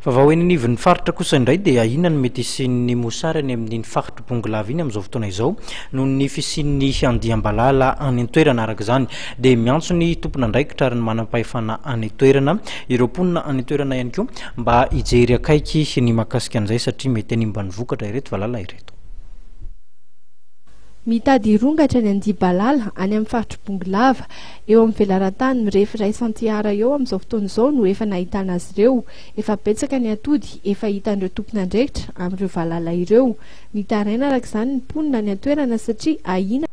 Vaovao eny anivon'ny faritra kosa indray dia ahiana ny mety hisian'ny mosary any amin'iny faritr'i Bongolava iny amin'izao fotoana izao noho ny fisian'ny andiam-balala any an-toerana. Araka izany dia miantso ny tompon'andraikitra ary ny manam-pahefana any an-toerana ireo mponina any an-toerana ihany koa mba hijery akaiky ny mahakasika an'izay satria mety hanimba ny vokatra ireto valala ireto. Mitady hirongatra ny andia-balala any amin'ny faritr'i Bongolava. Eo amin'ny velaran-tany mirefy iray santihara eo amin'izao fotoana izao no efa nahitana azy ireo. Efa betsaka ny atody efa hitan'ireo tompon'andraikitra amin'ireo valala ireo. Mitaraina araka izany ny mponina any an-toerana satria ahiana.